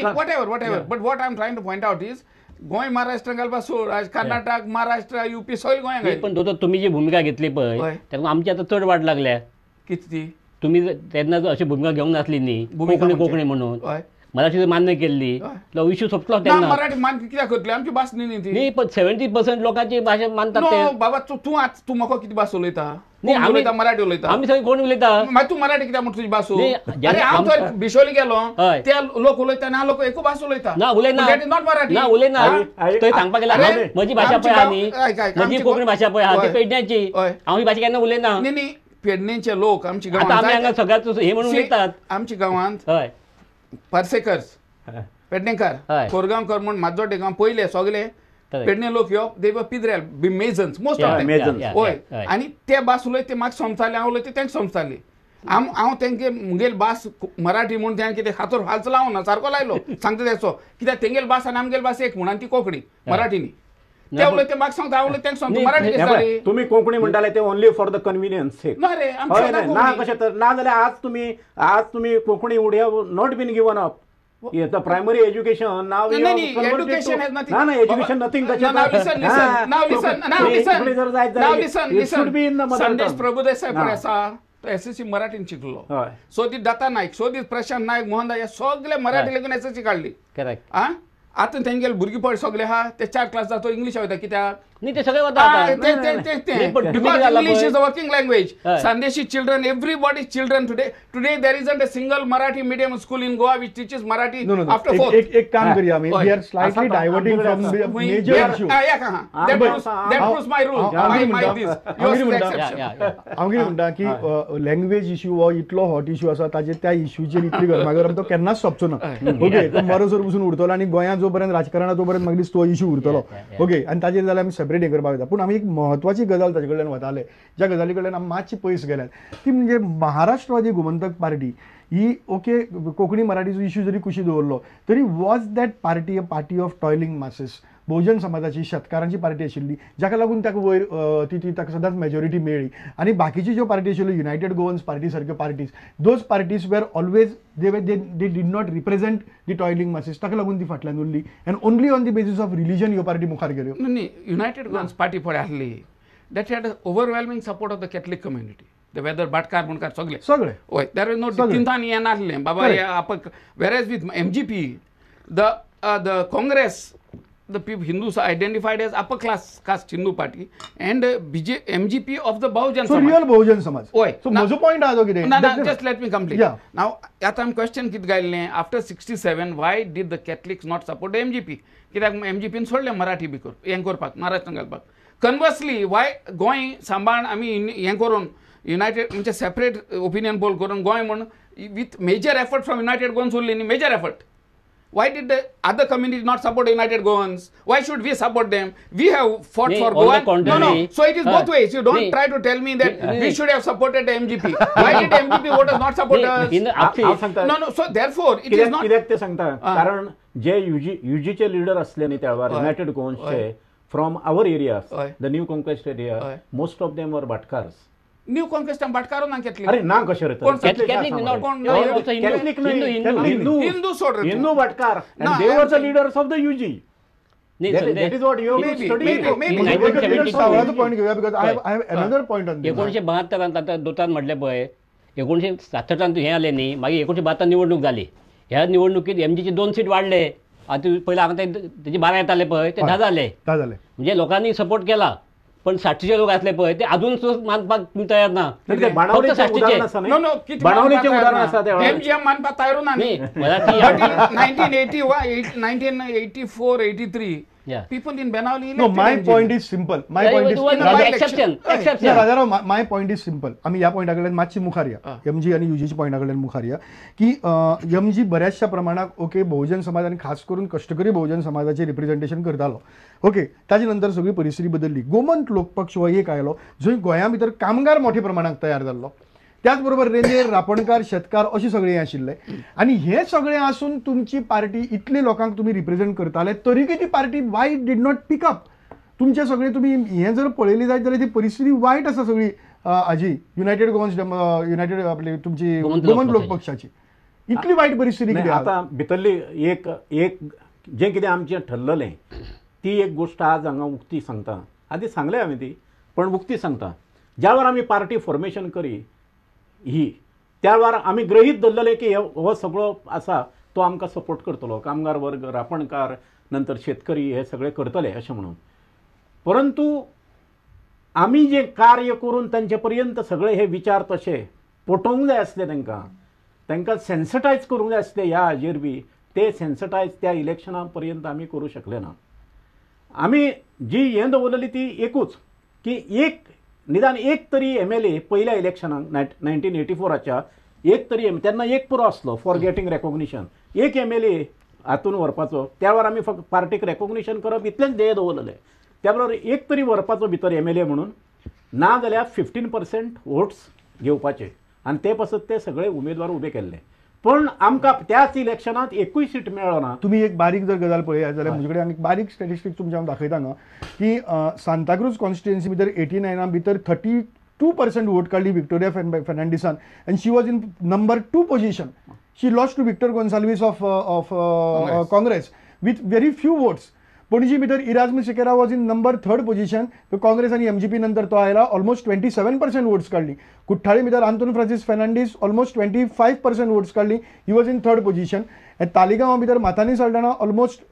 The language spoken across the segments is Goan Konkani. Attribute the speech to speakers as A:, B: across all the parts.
A: Whatever but what I am trying to point out is Goa Maharashtra घालपा सोड, कर्नाटक महाराष्ट्र युपी सगळे गोंयांत.
B: पण दोतोर तुमी जी भुमिका घेतली पळय ताका आमची आतां चड वाट लागल्या.
A: कितें ती?
B: तुमी तेन्ना अशी भुमिका घेवंक नासली न्ही कोंकणी कोंकणी म्हणून मराठी मान्य केल्ली तो इश्यू सोंपलो तेन्ना.
A: मराठी मान्य कित्याक करतली? आमची भास न्ही ती.
B: न्ही पण 70% लोकांची भाशा मानतात ते.
A: बाबा तूं आज तूं म्हाका कितें भास उलयता? आमी मराठी उलयता.
B: आमी सगळी कोण उलयता?
A: मागीर तूं मराठी कित्याक म्हणटा तुजी भास? अरे हांव थंय बिशोली गेलो ते लोक उलयता आनी लोक एकू भास उलयता.
B: ना उलयना,
A: not Marathi.
B: ना उलयना. थंय सांगपाक गेल्यार म्हजी भाशा पळय आहा न्ही, म्हजी कोंकणी भाशा पळय आहा ती पेडण्याची, हांव ही भाशा केन्ना उलयना.
A: न्ही न्ही पेडणेचे लोक आमच्या
B: गांवांत आमी हांगा सगळ्यात हे म्हणून उलयतात.
A: आमच्या गांवांत
B: हय
A: पार्सेकर, पेडणेकर, कोरगांवकर म्हूण माजोड्डे गांव पयले सगळे पेडणे लोक यो दे वर पिद्रेल बी मेजन्स मोस्ट ऑफ देम. हय आनी ते भास उलयत ते म्हाका समजताले, हांव उलयता तेंका समजताले. हांव तेंगे मुगेल भास मराठी म्हूण तें कितें हातोर हालचो लावना सारको लायलो सांगता तेचो कित्याक तेंगेल भास आनी आमगेल भास एक म्हूण आनी ती कोंकणी मराठी न्ही. ते उलयता म्हाका सांगता, हांव उलयता तेंका सांगता मराठी कशी जाली?
C: तुमी कोंकणी म्हणटाले ते ओनली फॉर the convenience.
A: ना रे
C: ना कशें तर ना जाल्यार आज तुमी Konkani would have not been given up. The primary education now
A: no, education has nothing.
C: No, no, education nothing.
A: Now listen, listen. Now listen. Now listen. Now listen. Listen.
C: Should be in the mother tongue.
A: Sandesh Prabhudesai पळय आसा तो एसएससी मराठीन शिकलो. सो दी दत्ता नायक, सो दी प्रशांत नायक, मोहन दास सगळे मराठी लेगून एसएससी काडली.
B: करेक्ट.
A: आ आतां तेंगेले भुरगेपण सगळे आहा ते 4 क्लास जातो इंग्लिश वयता कित्याक?
B: न्ही ते सगळे वता.
A: Because English is a working language. Sandeshi children, everybody's children today. Today there isn't a single Marathi medium school in Goa which teaches Marathi after fourth.
D: एक काम करूया आमी, we are slightly diverting from the major issue.
A: That proves my rule. My this. Your exception.
D: हांव कितें म्हणटा की लँग्वेज इश्यू हो इतलो हॉट इश्यू आसा, ताजेर त्या इश्यूचेर इतली गरमागरम तो केन्नाच सोंपचो ना. ओके, तो मरोसर बसून उरतलो आनी गोंयांत जो पर्यंत राजकारणां तो पर्यंत मागीर तो इश्यू उरतलो. ओके, आनी ताजेर जाल्यार आमी सेपरेट हें करपाक जाय. पूण आमी एक म्हत्वाची गजाल ताजे कडल्यान वताले, ज्या गजाली कडल्यान आमी मातशी पयस गेल्यात ती म्हणजे महाराष्ट्रवादी गोमंतक पार्टी ही ओके कोंकणी मराठीचो इश्यू जरी कुशी दवरलो तरी was that party a party of toiling masses, Bahujan समाजाची शेतकारांची पार्टी आशिल्ली जाका लागून ताका वयर ती ताका सदांच मेजॉरिटी मेळ्ळी. आनी बाकीची ज्यो पार्टी आशिल्ल्यो युनायटेड गोवन्स पार्टी सारक्यो parties, those parties were always they did not represent the toiling masses, ताका लागून ती फाटल्यान उरली and only on the basis of religion ह्यो पार्टी मुखार गेल्यो.
A: न्ही, युनायटेड गोवन्स पार्टी पळय आसली that had overwhelming support of the Catholic community, the whether Bhatkar मुणकार सगळे
D: सगळे
A: हय there is no तिंतान हें नासलें बाबा हे. Whereas with MGP the Congress, the people Hindus are identified as upper class caste Hindu party and MGP of the Bahujan
D: Samaj. So real Bahujan Samaj.
A: Oy.
D: So म्हजो point आहा तो कितें?
A: No, no, just let me complete.
D: Yeah.
A: Now, आतां आमी क्वेश्चन कितें घायल्लें, after 67 why did the Catholics not support the MGP? कित्याक MGP न सोडलें मराठी बी हें करपाक, महाराष्ट्रान घालपाक. कन्वर्सली वाय गोंय सांबाळून आमी हें करून युनायटेड म्हणजे सेपरेट ओपिनियन पोल करून गोंय म्हूण with major effort from United Goans उरली न्ही, major effort. Why did the other community not support United Goans? Why should we support them? We have fought for Goa. No, no. So it is both ways. You don't try to tell me that we should have supported the MGP. Why did MGP voters not support us? No, no. So therefore, it is not.
C: कित्याक ते सांगता? कारण जे युजीचे लीडर असले न्ही त्या वेळार United गोवन्सचे from our areas, the new conquest area, most of them were Bhatkars.
A: New conquest भाटकारो ना कॅथलिक.
C: अरे ना कशें रे?
B: कॅथलिक
A: हिंदू सोड
C: Hindu Bhatkar and they were the leaders of the UG. That is what you have to study.
D: सावळाचो point घेवया because I have another point on this.
B: 1972 आतां दोतान म्हटलें पळय, 1967 हें आलें न्ही, मागीर 1972 निवडणूक जाली. ह्या निवडणुकीत एमजीचे 2 सीट वाडले. आतां पयलीं हांगा तेजे 12 येताले पळय ते 10 जाले.
D: 10 जाले
B: म्हणजे लोकांनी सपोर्ट केला. पण 60चे लोक असले पळय ते अजून मानपाक तयार ना.
C: बाणावलीचें उदाहरण आसा ते
A: एमजीएम मानपाक तयार ना न्ही. 1984 83 people in Benaulim.
D: No, my point is simple. My point is
B: exception. Exception.
D: Rajarao, my point is simple. आमी ह्या पॉयंटा कडल्यान मातशी मुखार या, एमजी आनी युजीच्या पॉयंटा कडल्यान मुखार या की एमजी बऱ्याचशा प्रमाणात ओके बहुजन समाज आनी खास करून कश्टकरी बहुजन समाजाचें रिप्रेझेंटेशन करतालो. ओके, ताजे नंतर सगळी परिस्थिती बदलली. गोमंत लोकपक्ष हो एक आयलो जंय गोंया भितर कामगार मोठ्या प्रमाणात तयार जाल्लो, त्याच बरोबर रेंदेर, रापणकार, शेतकार अशे सगळे आशिल्ले आनी हे सगळे आसून तुमची पार्टी इतले लोकांक तुमी रिप्रेझेंट करताले तरीकय ती party why did not pick up? तुमचे सगळे तुमी हें जर पळयली जायत जाल्यार ती परिस्थिती वायट आसा सगळी. हाजी युनायटेड गोवन्स, युनायटेड आपली तुमची गोमंत लोक पक्षाची. इतली वायट परिस्थिती कित्याक?
C: आतां भितरली एक एक जें कितें आमचें ठरलेलें ती एक गोश्ट आज हांगा उक्ती सांगता. आदी सांगलें हांवें ती, पण उक्ती सांगता. ज्या वेळार आमी पार्टी फॉर्मेशन करी ही त्या वेळार आमी गृहीत धरलेलें की हो सगळो आसा तो आमकां सपोर्ट करतलो, कामगार वर्ग, रापणकार, नंतर शेतकरी हे सगळे करतले अशें म्हणून. परंतु आमी जे कार्य करून तांचे पर्यंत सगळे हे विचार तशे पटोवंक जाय आसले, तांकां तांकां सेन्सिटायज करूंक जाय आसले ह्या हाजेर बी, ते सेन्सिटायज त्या इलेक्शना पर्यंत आमी करूं शकले ना. आमी जी हें दवरलेली ती एकूच की एक निदान एक तरी MLA पयल्या इलेक्शनाक 1984च्या एक तरी तेन्ना एक पुरो आसलो फॉर गेटिंग रेकोग्निशन, एक MLA हातून व्हरपाचो. त्या वेळार आमी फक्त पार्टीक रेकोग्निशन करप इतलेंच ध्येय दवरलेलें. त्या बरोबर एक तरी व्हरपाचो भितर MLA म्हणून, ना जाल्यार 15% वोट्स घेवपाचे आनी ते पासत ते सगळे उमेदवार उबे केल्ले. पण आमकां त्याच इलेक्शनात एकूय सीट मेळ्ळो ना.
D: तुमी एक बारीक जर गजाल पळयात जाल्यार म्हजे कडेन एक बारीक स्टॅटिस्टीक तुमच्या हांव दाखयता हांगा की सांताक्रूज कॉन्स्टिट्युएन्सी भितर 89 भितर 32% वोट काडली Victoria फेर्नांडीसान and she was in number 2 position. She lost to Victor Gonsalves of Congress with very few votes. Panaji भितर Erasmus Sequeira was in number 3rd position, Congress आनी MGP नंतर तो आयला, ऑलमोस्ट 27% वोट्स काडली. कुठ्ठाळे भितर Anton Francis Fernandes almost 25% votes काडली, he was in 3rd position. आनी तालिगांवा भितर Mathany Saldana almost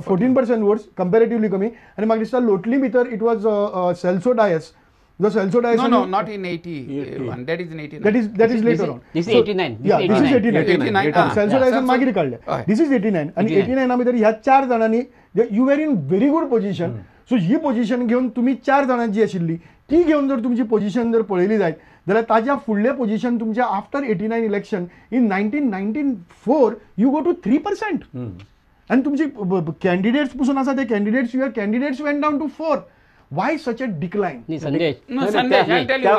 D: 14% votes, comparatively कमी. आनी म्हाका दिसता लोटली भितर it was Celso Dias. The Celso Dias.
A: No, no, not in 81. That is in 89.
D: That is later on.
B: This is 89.
D: Yeah, this is 89. Celso Dias मागीर काडले. This is 89. आणि 89 भितर ह्या 4 जाणांनी you were in very good position. So he position घेवन तुमी 4 जाणांची आशिल्ली ती घेवन जर तुमची पोझिशन जर पळयली जायत जाल्यार ताज्या फुडलें पोझिशन तुमच्या after 89 election in 1994 you go to 3%. आनी तुमची कॅन्डिडेट्स पसून आसा ते candidates, your candidates went down to 4. Why such a decline?
B: Sandesh.
A: No, Sandesh, I'll tell you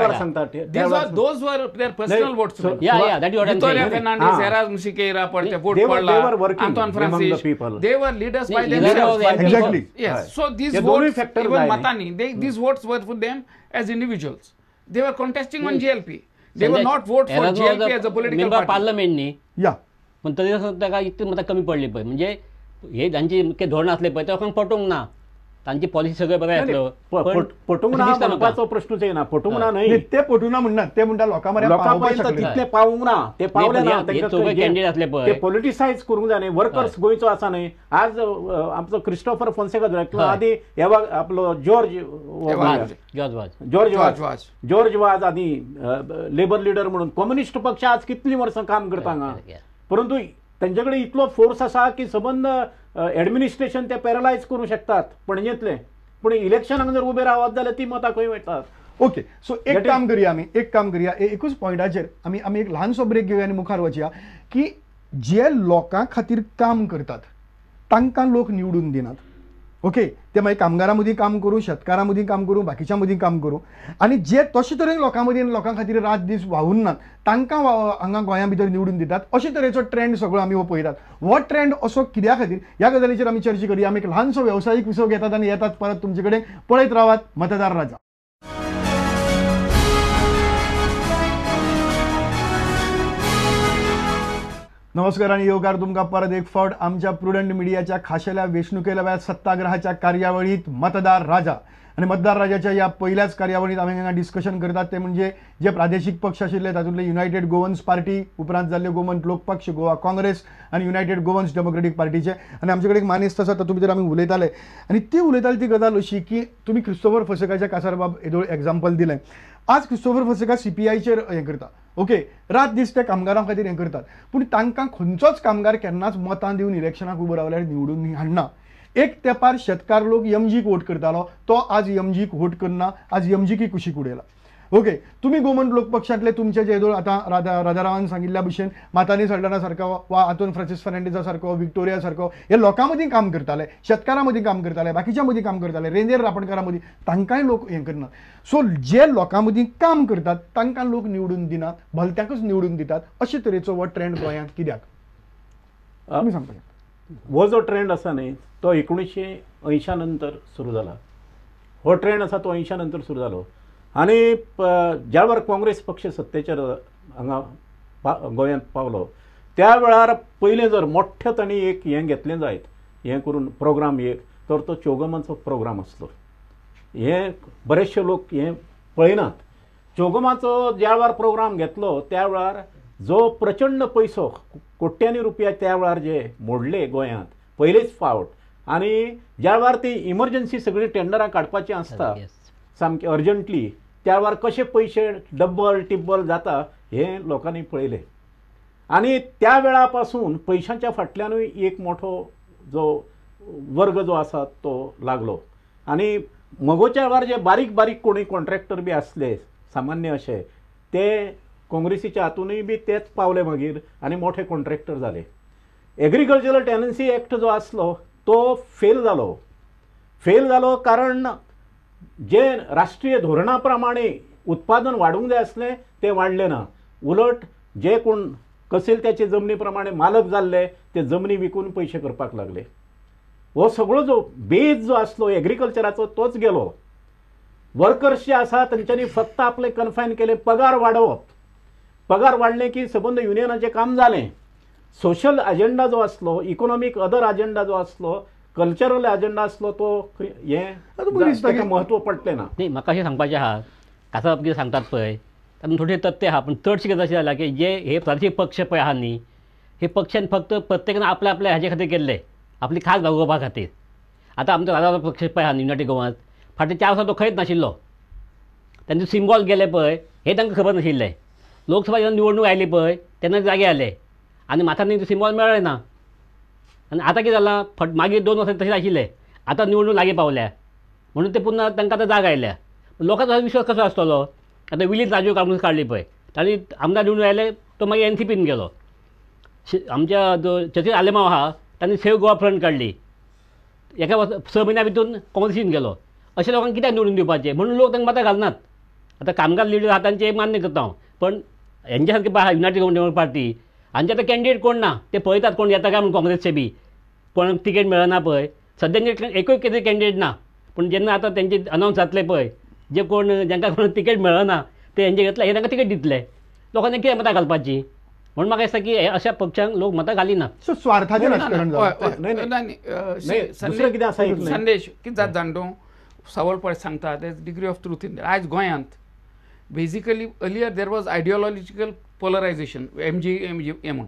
A: why. Those were their personal votes.
B: Yeah, yeah, that is what I'm saying.
A: Victoria Fernandes, Erasmus Sequeira, vote padla, Anton Francis. They were leaders by themselves.
D: Exactly.
A: Yes. So these votes, even Matani, these votes were for them as individuals. They were contesting on GLP. They were not vote for GLP as a political party.
B: Parliament न्ही.
D: Yeah.
B: पण तरी ताका इतली मतां कमी पडली पळय, म्हणजे हे जांचे मुख्य धोरण आसले पळय ते लोकांक पटोवंक ना, तांची पॉलिसी सगळे बरें आसलो.
C: पटोवंक ना म्हणपाचो प्रश्नच येना. पटोवंक ना न्हय,
D: ते पटोवंक ना म्हणनात, ते म्हणटा लोकां
C: पर्यंत तितले पावूंक ना, ते पावले ना.
B: कॅन्डिडेट आसले पळय
C: ते पॉलिटिसायज करूंक जाय न्हय. वर्कर्स गोंयचो आसा न्हय. आज आमचो क्रिस्टोफर फोन्सेका किंवा आदी आपलो जॉर्ज जॉर्ज वाज आदी लेबर लिडर म्हणून कम्युनिस्ट पक्ष आज कितलीं वर्सां काम करता हांगा, परंतु तांचे कडेन इतलो फोर्स आसा की सबंद एडमिनिस्ट्रेशन ते पॅरलायज करूं शकतात पणजेंतले, पूण इलेक्शनाक जर उबे रावत जाल्यार ती मतां खंय वयतात.
D: ओके, सो एक काम करया आमी, एक काम करया, एकूच पॉयंटाचेर आमी आमी एक ल्हानसो ब्रेक घेवया आनी मुखार वचया की जे लोकां खातीर काम करतात तांकां लोक निवडून दिनात. ओके, ते मागीर कामगारां मदीं काम करूं, शेतकारां मदीं काम करूं, बाकीच्या मदीं काम करूं, आनी जे तशे तरेन लोकां मदीं लोकां खातीर रात दीस वावुरनात तांकां हांगा गोंया भितर निवडून दितात. अशे तरेचो ट्रेंड सगळो आमी हो पळयतात. हो ट्रेंड असो कित्या खातीर ह्या गजालीचेर आमी चर्चा करूया. आमी एक ल्हानसो वेवसायीक विसव घेतात आनी येतात परत तुमचे कडेन. पळयत रावात मतदार राजा. नमस्कार आणि येवकार तुमकां परत एक फावट आमच्या प्रुडंट मिडियाच्या खाशेल्या वेंचणुकेल्या सत्याग्रहाच्या कार्यावळीत मतदार राजा. आनी मतदार राजाच्या ह्या पयल्याच कार्यावळीत आमी हांगा डिस्कशन करतात ते म्हणजे जे प्रादेशीक पक्ष आशिल्ले तातूंतले युनायटेड गोवन्स पार्टी, उपरांत जाल्ले गोमंत लोक पक्ष, गोवा काँग्रेस आनी युनायटेड गोवन्स डेमोक्रेटीक पार्टीचे. आनी आमचे कडेन एक मानेस्त आसा तातूंत भितर आमी उलयताले आनी ती उलयताली ती गजाल अशी की तुमी क्रिस्तोफर फोन्सेकाच्या कासारबाब येदोळ एग्जाम्पल दिलें. आज क्रिस्तोफर फोन्सेका CPIचेर हें करता, ओके, रात दीस ते कामगारां खातीर हें करतात, पूण तांकां खंयचोच कामगार केन्नाच मतां दिवन इलेक्शनाक उबो रावल्यार निवडून हाडना. एक तेंपार शेतकार लोक एमजीक वोट करतालो, तो आज एमजीक वोट करना, आज एमजीकी कुशीक उडयला. ओके, तुमी गोमंत लोक पक्षांतले तुमचे जे येदोळ आतां राजारावान सांगिल्ल्या भशेन मातानी सल्डाना सारको वा आंतोन फ्रांसीस फेर्नांडीसा सारको, विक्टोरिया सारको हे लोकां मदीं काम करताले, शेतकारां मदीं काम करताले, बाकीच्या मदीं काम करताले, रेंदेर रापणकारां मदीं, तांकांय लोक हें करनात. सो जे लोकां मदीं काम करतात तांकां लोक निवडून दिनात, भलत्याकूच निवडून दितात. अशे तरेचो हो ट्रेंड गोंयांत कित्याक आमी सांगपाक शकता?
C: हो जो ट्रेंड आसा न्ही तो 1980 नंतर सुरू जाला. हो ट्रेंड आसा तो 80 नंतर सुरू जालो आनी ज्या वेळार काँग्रेस पक्ष सत्तेचेर हांगा गोंयांत पावलो त्या वेळार पयलें जर मोठें तांणी एक हें घेतलें जायत हें करून प्रोग्राम एक तर तो चोगमाचो प्रोग्राम आसलो. हे बरेचशे लोक हें पळयनात. चोगमाचो ज्या वेळार प्रोग्राम घेतलो त्या वेळार जो प्रचंड पयसो कोट्यांनी रुपया त्या वेळार जे मोडले गोंयांत पयलेच फावट आनी ज्या वेळार ती इमर्जन्सी सगळीं टेंडरां काडपाचीं आसता सामकी अर्जंटली त्या वेळार कशे पयशे डब्बल टिब्बल जाता हें लोकांनी पळयलें. आनी त्या वेळा पासून पयशांच्या फाटल्यानूय एक मोठो जो वर्ग जो आसा तो लागलो. आनी मगोच्या वेळार जे बारीक बारीक कोणी कॉन्ट्रॅक्टर बी आसले सामान्य अशे ते काँग्रेसीच्या हातूनय बी तेच पावले मागीर आनी मोठे कॉन्ट्रॅक्टर जाले. एग्रीकल्चरल टेनन्सी एक्ट जो आसलो तो फेल जालो. फेल जालो कारण जे राष्ट्रीय धोरणा प्रमाणे उत्पादन वाडूंक जाय आसलें तें वाडलें ना. उलट जे कोण कसेल त्याचे जमनी प्रमाणे मालक जाल्ले ते जमनी विकून पयशे करपाक लागले. हो सगळो जो बेज जो आसलो एग्रीकल्चराचो तोच गेलो. वर्कर्स जे आसा तेंच्यांनी फक्त आपले कन्फायन केले पगार वाडोवप. पगार वाडले की सबंद युनियनाचें काम जालें. सोशल एजेंडा जो आसलो, इकोनॉमीक अदर एजेंडा जो आसलो, कल्चरल एजेंडा आसलो तो हें ताका म्हत्व पडलें ना.
B: न्ही म्हाका अशें सांगपाचें आहा, कासाब कितें सांगतात पळय तातूंत थोडें तथ्य आहा, पूण चडशें कितें अशें जालां की जे हे प्रादेशीक पक्ष पळय आहा न्ही, हे पक्षान फक्त प्रत्येकान आपल्या आपल्या हाजे खातीर केल्ले, आपली खास भागोवपा खातीर. आतां आमचो राजा पक्ष पळय आहा युनायटेड गोवांत फाटल्या 4 वर्सां तो खंयच नाशिल्लो. तांचे सिम्बॉल गेले पळय हें तांकां खबर नाशिल्लें. लोकसभा जेन्ना निवडणूक आयली पळय तेन्ना जागे आले आनी माथांनी सिम्बॉल मेळ्ळें ना. आनी आतां कितें जालां, फट मागीर 2 वर्सां तशें आशिल्लें, आतां निवडणूक लागीं पावल्या म्हणून ते पुन्हा तांकां आतां जाग आयल्या. लोकांचो विश्वास कसो आसतलो? आतां विलीन राजीव काडून काडली पळय, तांणी आमदार निवडून आयले तो मागीर एनसीपीन गेलो. आमच्या जो चर्चील आलेमाव आहा तांणी सेव गोवा फ्रंट काडली, एका वर्सा 6 म्हयन्या भितून काँग्रेसीन गेलो. अशे लोकांक कित्याक निवडून दिवपाचें म्हणून लोक तांकां मतां घालनात. आतां कामगार लिडर आहा तांचें मान्य करता हांव, पण हेंच्या सारके पळय युनायटेड गोवा पार्टी हांचे आतां कॅन्डिडेट कोण ना, ते पळयतात कोण येता काय म्हणून काँग्रेसचे बी कोणाक तिकेट मेळना पळय. सद्या एकूय कितें कॅन्डिडेट ना, पूण जेन्ना आतां तेंचे अनावन्स जातले पळय जे कोण जांकां कोण तिकेट मेळना ते हेंचे घेतले, हे तांकां तिकेट दितले. लोकांनी कितें मतां घालपाची? म्हणून म्हाका दिसता की अशा पक्षांक लोक मतां घालिनात.
D: सो स्वार्थाचें राजकारण.
C: दुसरें कितें आसा
A: संदेश कितें जाता जाण तूं सवाल पळय सांगता there is degree of truth in that. आयज गोंयांत basically earlier there was ideological polarization, MG MG म्हूण.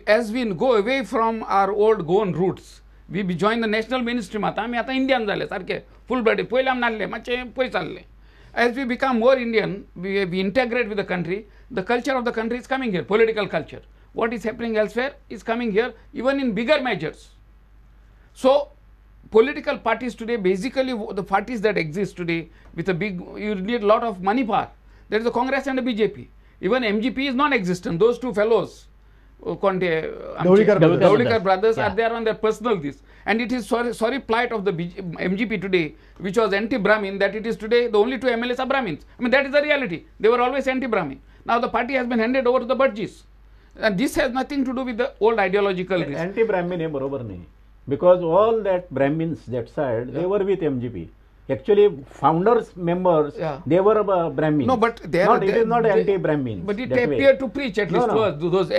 A: As we go away from our old Goan roots we be join the national mainstream. आतां आमी आतां इंडियन जाले सारके फूल ब्लडेड. पयलीं आमी नासले, मातशें पयस जाल्ले. As we become more Indian, we integrate with the country. The culture of the country is coming here, political culture. What is happening elsewhere is coming here, even in bigger measures. So, political parties today, basically the parties that exist today with a big, you need a lot of money power. There is the Congress and the BJP. Even MGP is non-existent. Those two fellows, Dhavalikar brothers, are there on their personal this. And it is sorry plight of the MGP today, which was anti-Brahmin, that it is today the only 2 MLAs are Brahmins. I mean, that is the reality. They were always anti-Brahmin. Now the party has been handed over to the Bhajis. And this has nothing to do with the old ideological risk.
C: Anti-Brahmin is barobar nahi. Because all that Brahmins that side, they were with MGP. Actually, founders, members, they were Brahmins.
A: No, but they are, it
C: is not anti-Brahmins.
A: But it appeared to preach at least to us, those.